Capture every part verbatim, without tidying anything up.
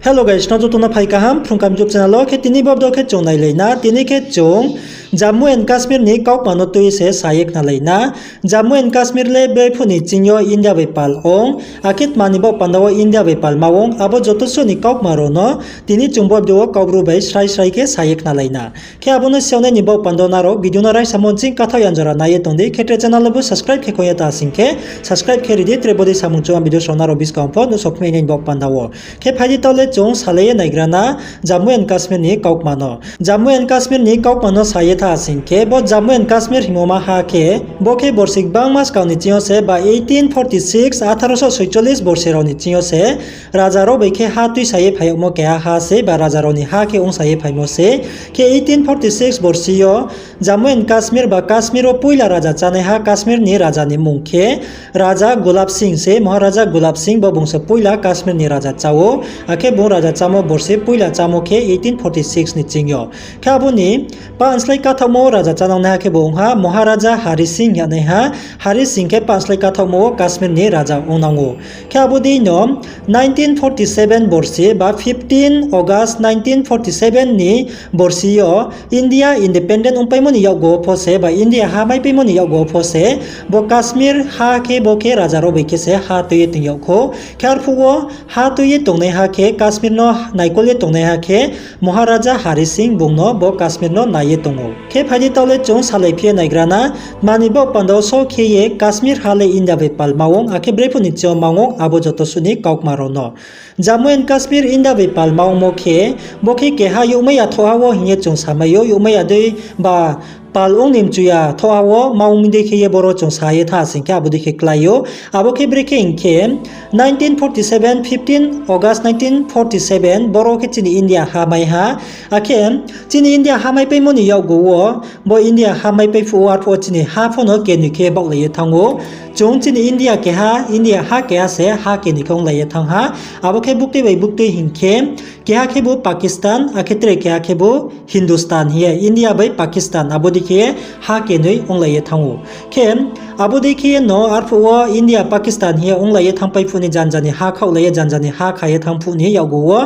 Hello guys, nrao joto no phai kaham Phrung Kaham YouTube channel wo. Khe tini bo video khe chung nailai na, tini khe chung Jammu and Kashmir ni kaukma no tui se sa ye khnalai na. Jammu and Kashmir le bephuh ni ching yo India bai pal ong, akhe tma ni baoh panda wo India bai pal ma ong, abo joto suh ni kaukma rao no tini chung bo video wo Kaubru bai srai srai khe sa ye khnalai na. Khe abo no siyagnai ni baoh panda wo nrao video no raisamo nching kathaoh ya jora nai ye tong di, khe tre channel no bo subscribe khe khong ya ta sing khe, subscribe khe ri di, tre bodei samung chubang video rao nrao buskang pho nuhsao khnai nai ni baoh panda wo. Khe phai di taoh le chung salai ye naigra na Jammu and Kashmir ni kaukma no. Jammu and Kashmir ni kaukma no sa ye tha sing khe, bo Jammu and Kashmir hingmo ma ha khe, bo khe borsi gbangma skang ni ching yo se ba eighteen forty six, আঠারোশো ছয়চল্লিশ borsi rao ni ching yo se, raja rao bai khe ha tuisa ye phai yagmo keha ha se ba raja rao ni ha khe ongsa ye phaimo se. Khe eighteen forty six borsi yo Jammu and Kashmir ba Kashmir wo poila raja chánaiha Kashmir ni raja ni mmung khe Raja Gulab Singh se, Maharaja Gulab Singh, bo bung se poila Kashmir ni raja chá ou, akhe bung raja chámo borsi poila chámo khe eighteen forty six ni ching yo. Khe abo ni pah slái kathaohmo raja chánangnaiha khe bo ong ha Maharaja Hari Singh hing ye naiha, Hari Singh khe pah slái kathaohmo wo Kashmir ni raja ong nang ou. Khe abo dei no nineteen forty seven borsi ba fifteen August nineteen forty seven ni borsi yo India independent ongpaimo ni yakgu wo pho se ba India ha maipaimo ni yakgu wo pho se, bo Kashmir ha khe bo khe raja rao bai khe se ha tui ye tong yag khou. Khe arphuh wo ha tui ye tongnaiha khe Kashmir no naikol ye tongnaiha khe Maharaja Hari Singh bung no bo Kashmir no nai ye tong ou. Khe phai di taoh le chung salai phi ye naigra na, tma ni baoh panda wo so khe ye Kashmir ha le India bai pal ma ong, akhe brephuh ni ching yo ma ong, abo joto suh ni kaukma rao no. Jammu and Kashmir India bai pal ma ongmo khe, bo khe keha youhmai ya thohha wo hing ye chung samai ou, youhmai ya dei ba pal ong ni mchu ya thohha wo ma ong mi dei khe ye boro chung sa ye tha sing khe abo dei khe klái ou. Abo khe brekhe hing khe, nineteen forty seven, fifteen August nineteen forty seven, boro khe chini India ha mai ha. Akhe chini India ha maipaimo ni yakgu wo, bo India ha maipai phuh wo arphuh wo chini ha pho no kenoi khe baohlai ye thanng ou. Chung chini India keha, India ha keha se ha kenoi khe onglai ye thanng ha. Abo khe buktui bai buktui hing khe, keha khebu Pakistan, akhe tre keha khebu Hindustan hing ye India bai Pakistan abo dei khe ha kenoi onglai ye thanng ou. Khe abo dei khe ye no arphuh wo India Pakistan hing ye onglai ye thanngpai phuh ni janja ni ha khaohlai ye janja ni ha kha ye thanng phuh ni yakgu wo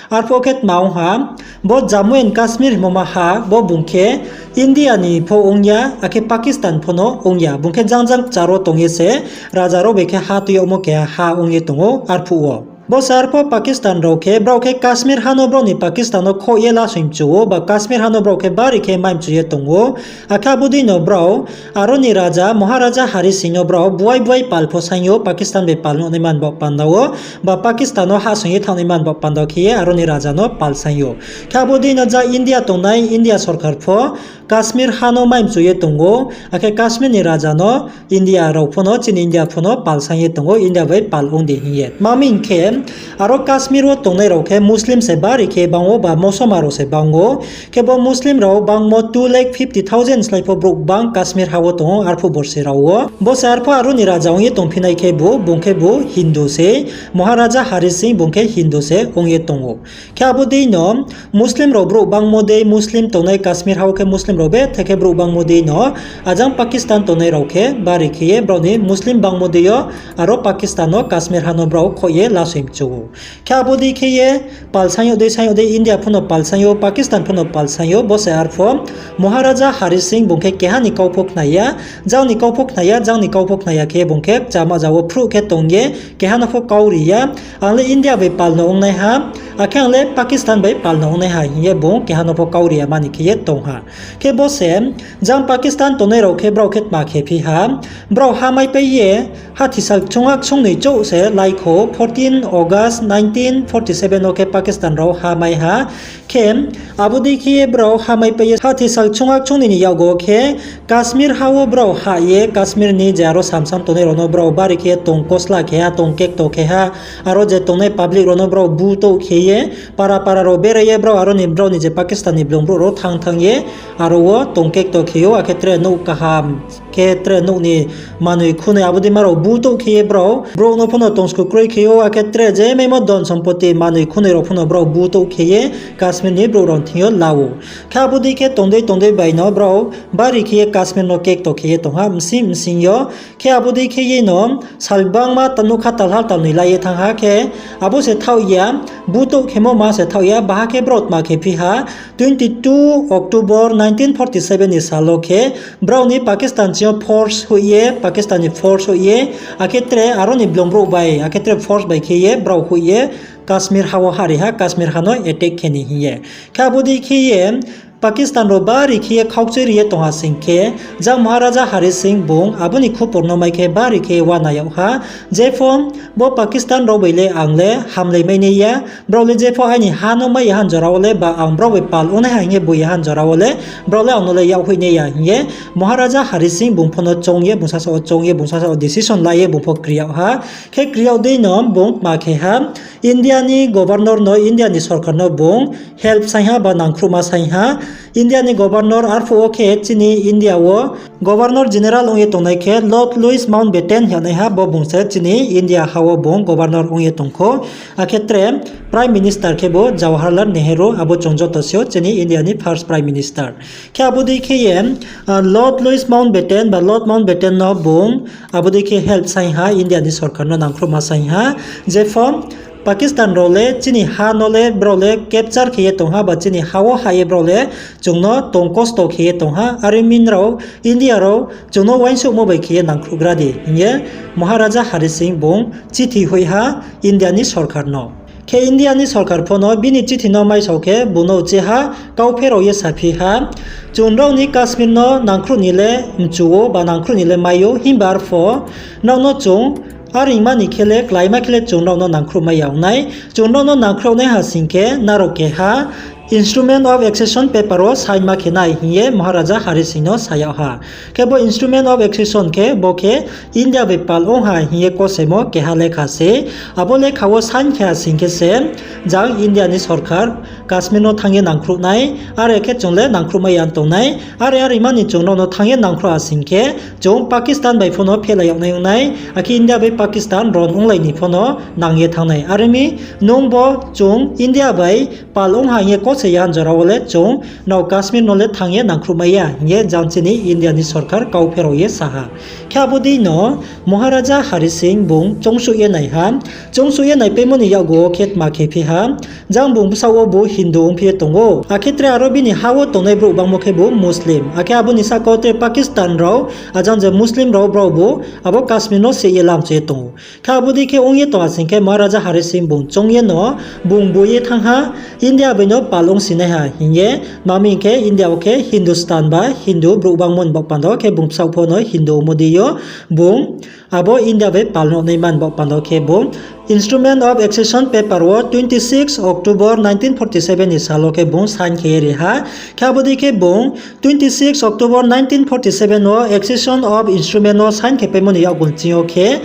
arphuh khe tma ong ha, bo Jammu and Kashmir hingmo ma ha, bo bung khe India ni pho ong ya, akhe Pakistan pho no ong ya, bung khe jang jang kchar wo tong ye se raja rao bai khe ha tui yagmo keha ha ong ye tong ou arphuh wo. Bo se arphuh Pakistan rao khe, brao khe Kashmir ha no brao ni Pakistan no khoh ye lasoi mchu ou, ba Kashmir ha no brao khe bari khe mai mchu ye tong ou. Akhe abo dei no brao, aro ni raja, Maharaja Hari Singh no brao buai buai pal pho saing ou, Pakistan bai pal nuh naima ni baoh panda wo, ba Pakistan no hahsoing ye thanng naima ni baoh panda wo khe ye aro ni raja no pal saing ou. Khe abo dei no ja India tongnai, India sorkar pho Kashmir ha no mai mchu ye tong ou, akhe Kashmir ni raja no India rao pho no, chini India pho no pal saing ye tong ou, India bai pal ong di hing ye. Tma hing khe, aro Kashmir wo tongnai rao khe Muslim se bari khe bang ou ba Mosoma rao se bang ou. Khe bo Muslim rao bangmo two lakh fifty thousand slái pho brouh bang Kashmir ha wo tong ou arphuh borsi rao wo. Bo se arphuh aro ni raja ong ye tongphi nai khebu, bung khebu Hindu se, Maharaja Hari Singh bung khe Hindu se ong ye tong ou. Khe abo dei no Muslim rao brouh bangmo dei, Muslim tongnai Kashmir ha wo khe Muslim rao bethe khe brouh bangmo dei no, ajang Pakistan tongnai rao khe bari khe ye brao ni Muslim bangmo dei yo, aro Pakistan no Kashmir ha no brao khoh ye lasoi mchu ou. Khe abo dei khe ye pal saing yag dei, saing yag dei, India pho no pal saing ou, Pakistan pho no pal saing ou, bo se arphuh Maharaja Hari Singh bung khe keha ni kau pho khna ya, jang ni kau pho khna ya, jang ni kau pho khna ya khe bung khe kchama ja wo phruh khe tong ye, keha no pho kau ri ya, ang le India bai pal no ongnaiha, akhe ang le Pakistan bai pal no ongnaiha hing ye bung keha no pho kau ri ya mani khe ye tong ha. Khe bo se, jang Pakistan tongnai rao khe brao khe tma khe phi ha, brao ha maipai ye, hathi sal kchungha kchungnoi chouh se laikho, fourteen August nineteen forty seven wo khe Pakistan rao ha mai ha. Khe abo dei khe ye brao ha maipai ye hathi sal kchungha kchungnoi ni yakgu wo khe Kashmir ha wo brao hah ye Kashmir ni je aro samsam tongnai rao no brao bari khe tong kosla khe ha, tong kekto khe ha, aro je tongnai public rao no brao butouh khe ye, para para rao berai ye brao aro ni, brao ni je Pakistan ni blung brouh rao thanng thanng ye, aro wo tong kekto khe ou, akhe tre nouh kaham khe tre nouh ni manoi khunoi abo deima rao butouh khe ye brao brouh no pho no tongsku kroi khe ou, akhe tre je maimo don sompoti manoi khunoi rao pho no brao butouh khe ye Kashmir ni brouh rao ni thing yo la ou. Khe abo dei khe tongdei tongdei bai no brao bari khe ye Kashmir no kekto khe ye tong ha bsing bsing yo. Khe abo dei khe ye no sal gbangma ta-, nougkha talha talnoi la ye thanng ha khe, abo se thaoh ya, butouh khemo ma se thaoh ya, baha khe brao tma khe phi ha, twenty two October nineteen forty seven ni sal wo khe, brao ni Pakistan ching yo force hoih ye, Pakistan ni force hoih ye, akhe tre aro ni blong brouh bai, akhe tre force bai khe ye brao hoih ye, Kashmir ha wo hahri ha, Kashmir ha no attack khe ni hing ye. Khe abo dei khe ye, Pakistan rao bari khe ye khaukchui ri ye tong ha sing khe, jang Maharaja Hari Singh bung abo ni khupor no mai khe bari khe ye uana yag ha, jepho bo Pakistan rao bai le ang le hamlai mai nai ya, brao le jepho aini ha no mai ya han jora wo le ba ang brao bai pal ongnaiha hing ye boi ya han jora wo le, brao le ang no le yakhoih nai ya hing ye, Maharaja Hari Singh bung pho no choung ye, bung sasa wo choung ye, bung sasa wo decision la ye bung pho kri yag ha. Khe kri yag dei no bung tma khe ha, India ni governor no, India ni sorkar no bung help saing ha ba nangkhruhma saing ha. India ni governor arphuh wo khe chini India wo governor general ong ye tongnai khe Lord Louis Mountbatten hing yagnaiha, bo bung se chini India ha wo bung governor ong ye tong khou. Akhe tre prime minister khebu Jawaharlal Nehru, abo chung joto si ou chini India ni first prime minister. Khe abo dei khe ye, Lord Louis Mountbatten ba Lord Mountbatten no bung abo dei khe help saing ha, India ni sorkar no nangkhruhma saing ha, jepho Pakistan rao le chini ha no le brao le capture khe ye tong ha ba chini ha wo hah ye brao le chung no tong kosto khe ye tong ha, are mi nrao India rao chung no uaingsouhmo bai khe ye nangkhruhgra di hing ye Maharaja Hari Singh bung chithi hoih ha India ni sorkar no. Khe India ni sorkar pho no bini chithi no maisao khe bung no uchih ha kau pherao ye saphi ha, chung nrao ni Kashmir no nangkhruh ni le mchu ou ba nangkhruh ni le mai ou, himba arpho nrao no chung areingma ni khe le, kláima khe le chung nrao no nangkhruh mai ya ong nai. Chung nrao no nangkhruh nai ha sing khe nrao keha Instrument of Accession paper wo sign ma khe nai hing ye Maharaja Hari Singh no sa yag ha. Khe bo Instrument of Accession khe bo khe India bai pal ong ha hing ye kosaimo keha lekha se. Abo lekha wo sign khe ha sing khe se jang India ni sorkar Kashmir no thanng ye nangkhruh nai, are khe chung le nangkhruh mai ya tong nai, are areingma ni chung nrao no thanng ye nangkhruh ha sing khe chung Pakistan bai pho no phehlai yag nai ong nai, akhe India bai Pakistan ron onglai ni pho no nang ye thanng nai. Are mi nung bo chung India bai pal ong ha hing ye kose ya han jora wo le chung nrao Kashmir no le thanng ye nangkhruh mai ya hing ye jang chini India ni sorkar kau pherao ye sa ha. Khe abo dei no Maharaja Hari Singh bung choungsuh ye nai ha, choungsuh ye naipaimo ni yakgu wo khe tma khe phi ha, jang bung bsaoh wo bo Hindu ongphi ye tong ou, akhe tre aro bini ha wo tongnai brouh bangmo khebu Muslim, akhe abo ni sahka wo tre Pakistan rao, ajang je Muslim rao brao bo abo Kashmir no se ye lamchu ye tong ou. Khe abo dei khe ong ye tong ha sing khe Maharaja Hari Singh bung choung ye no bung boi ye thanng ha, India bai no pal ongsi nai ha hing ye, ma mi hing khe India wo khe Hindustan ba Hindu brouh bangmo ni baoh panda wo khe bung bsaoh pho no Hindu ongmo dei yo bung abo India bai pal ong nai man baoh panda wo khe bung Instrument of Accession paper wo twenty six October nineteen forty seven ni sal wo khe bung sign khe ye ri ha. Khe abo dei khe bung twenty six October nineteen forty seven wo Accession of Instrument wo sign khe paimo ni yakgu ching yo khe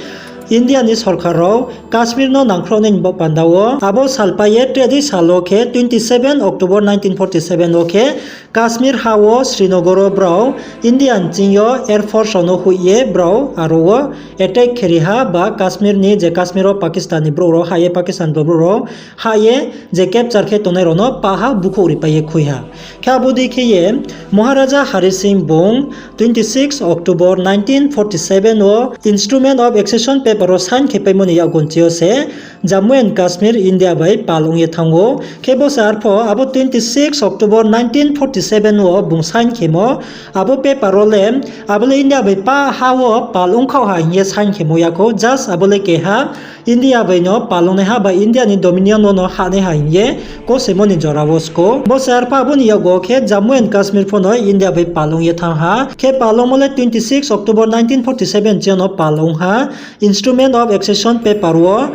India ni sorkar rao Kashmir no nangkhruh nai ni baoh panda wo abo salpai ye tre dei sal wo khe twenty seven October nineteen forty seven wo khe Kashmir ha wo Srinagar wo brao India ni ching yo Air Force rao no hoih ye brao aro wo attack khe ri ha ba Kashmir ni je Kashmir wo Pakistan ni brouh rao hah ye, Pakistan brouh rao hah ye je capture khe tongnai rao no pah ha bukhouh ripai ye khui ha. Khe abo dei khe ye Maharaja Hari Singh bung twenty six October nineteen forty seven wo Instrument of Accession paper wo sign khe paimo ni yakgu ching yo se Jammu and Kashmir India bai pal ong ye thanng ou. Khe bo se arpho abo twenty six October nineteen forty seven wo bung sign khemo, abo paper wo le, abo le India bai pah ha wo pal ongkhaoh ha hing ye sign khemo ya khou, just abo le keha India bai no pal ongnaiha ba India ni dominion wo no hahnaiha hing ye kosaimo ni jora wo skou. Bo se arpho abo ni yakgu wo khe Jammu and Kashmir pho no India bai pal ong ye thanng ha. Khe pal ongmo le twenty six October nineteen forty seven ching yo no pal ong ha. Instrument of Accession paper wo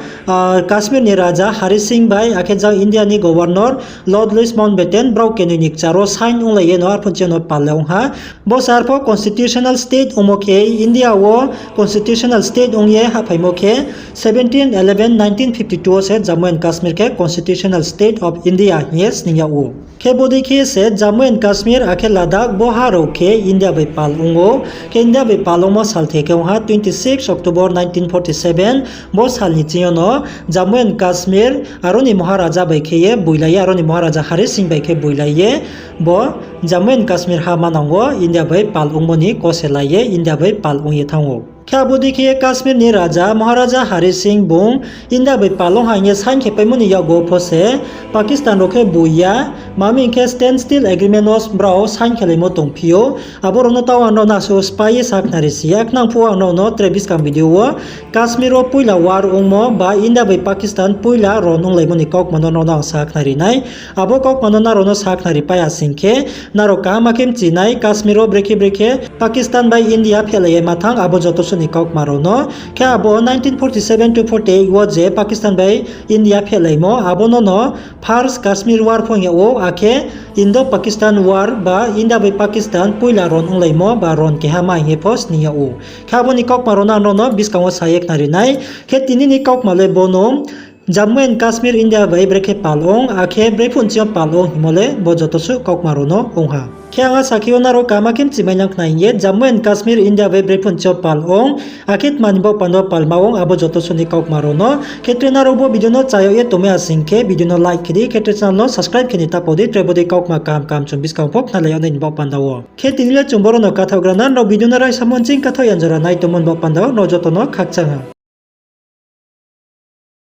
Kashmir ni raja Hari Singh bai akhe jang India ni governor Lord Louis Mountbatten brao kenoi ni kchar wo sign onglai ye no arphuh ching yo no pal le ong ha. Bo se arphuh constitutional state ongmo khe India wo constitutional state ong ye hahphaimo khe seventeen eleven nineteen fifty two wo se Jammu and Kashmir khe constitutional state of India hing ye sning yag ou. Khe bodei khe se Jammu and Kashmir akhe Ladakh bo ha rao khe India bai pal ong ou. Khe India bai pal ongmo sal the khe ong ha twenty six October nineteen forty seven. Bo sal ni ching yo no Jammu and Kashmir aro ni Maharaja bai khe ye boilai ye, aro ni Maharaja Hari Singh bai khe boilai ye, bo Jammu and Kashmir ha manang wo India bai pal ongmo ni kose lai ye India bai pal ong ye thanng ou. Khe abo dei khe ye Kashmir ni Raja Maharaja Hari Singh bung India bai pal ong ha hing ye sign khe paimo ni yakgu pho se Pakistan rao khe boi ya, ma mi hing khe Stand Still Agreement wo brao sign khelaimo tongphi ou. Abo rao no taoh ang nrao no asuh spái ye sakhnari si ya, khnang phuh ang nrao no tre buskang video wo Kashmir wo poila war ongmo ba India bai Pakistan poila ron onglaimo ni kaukma no nrao no ang sakhnari nai. Abo kaukma no nrao no sakhnari pai ya sing khe, nrao kaham khe mchi nai Kashmir wo brekhe brekhe Pakistan bai India phehlai ye ma thanng abo joto suh ni kaukma rao no. Khe abo nineteen forty seven to forty eight wo je Pakistan bai India phehlaimo, abo no no First Kashmir War pho hing yag ou, akhe Indo-Pakistan War ba India bai Pakistan poila ron onglaimo ba ron keha ma hing ye pho sning yag ou. Khe abo ni kaukma rao no ang nrao no buskang wo sa ye khnari nai. Khe tini ni kaukma le bo no, Jammu and Kashmir India bai brekhe pal ong, akhe brephuh ni ching yo pal ong hingmo le bo joto suh kaukma rao no ong ha. Khe ang asa khe ou nrao kaham khe mchi mai nang khna hing ye, Jammu and Kashmir India bai brephuh ni ching yo pal ong, akhe tma ni baoh panda wo pal ma ong, abo joto suh ni kaukma rao no. Khe tre nrao bo video no chá yag ye tongmai ya sing khe video no like khe di, khe tre channel no subscribe khe ni ta pao di, tre bodei kaukma kaham kaham chung buskang pho khnalai yag nai ni baoh panda wo. Khe tini le chung boro no kathaoh gra na, nrao video no raisa mo nching kathaoh ya jora nai tongmo ni baoh panda wo nrao joto no khakchang ha.